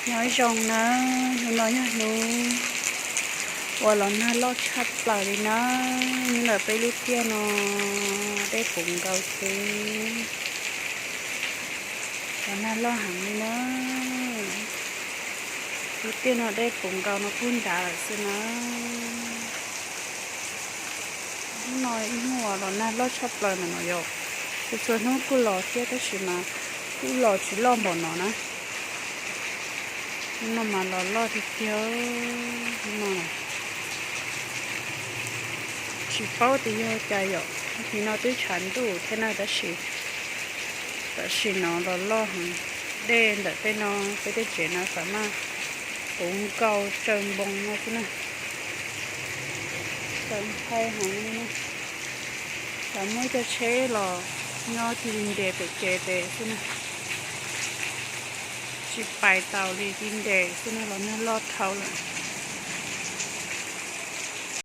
Nyob zoo nawb, hnub no yog hnub uas los nag loj tshaj plaws li nawb. Nyob ntawm peb lub tiaj no dej puv nkaus xwb, los nag loj heev li nawb. Lub tiaj no dej puv nkaus no puag nrad lawm xwb nawb. Hnub no ib hnub uas los nag loj tshaj plaws ntawm no yom. Txhua txhua hnub kuj los thiab tab sis mas kuj los tsis loj npaum no na. Hnub no mas los loj tiag tiag. Hnub no tsis paub tias yog cas yom, hnub no twb tshav ntuj thiab na tab sis, tam sim no los loj heev. Dej ntawm tej no, peb tej tsev no xav mas puv nkaus tsaws npoo no xwb na. Txaus ntshai heev li na. Xav muab ib co tsheb los nyob tig li nres pem tsev pem xwb na. Tsis pais taus li, tig nres xwb na, los nag loj dhau lawm.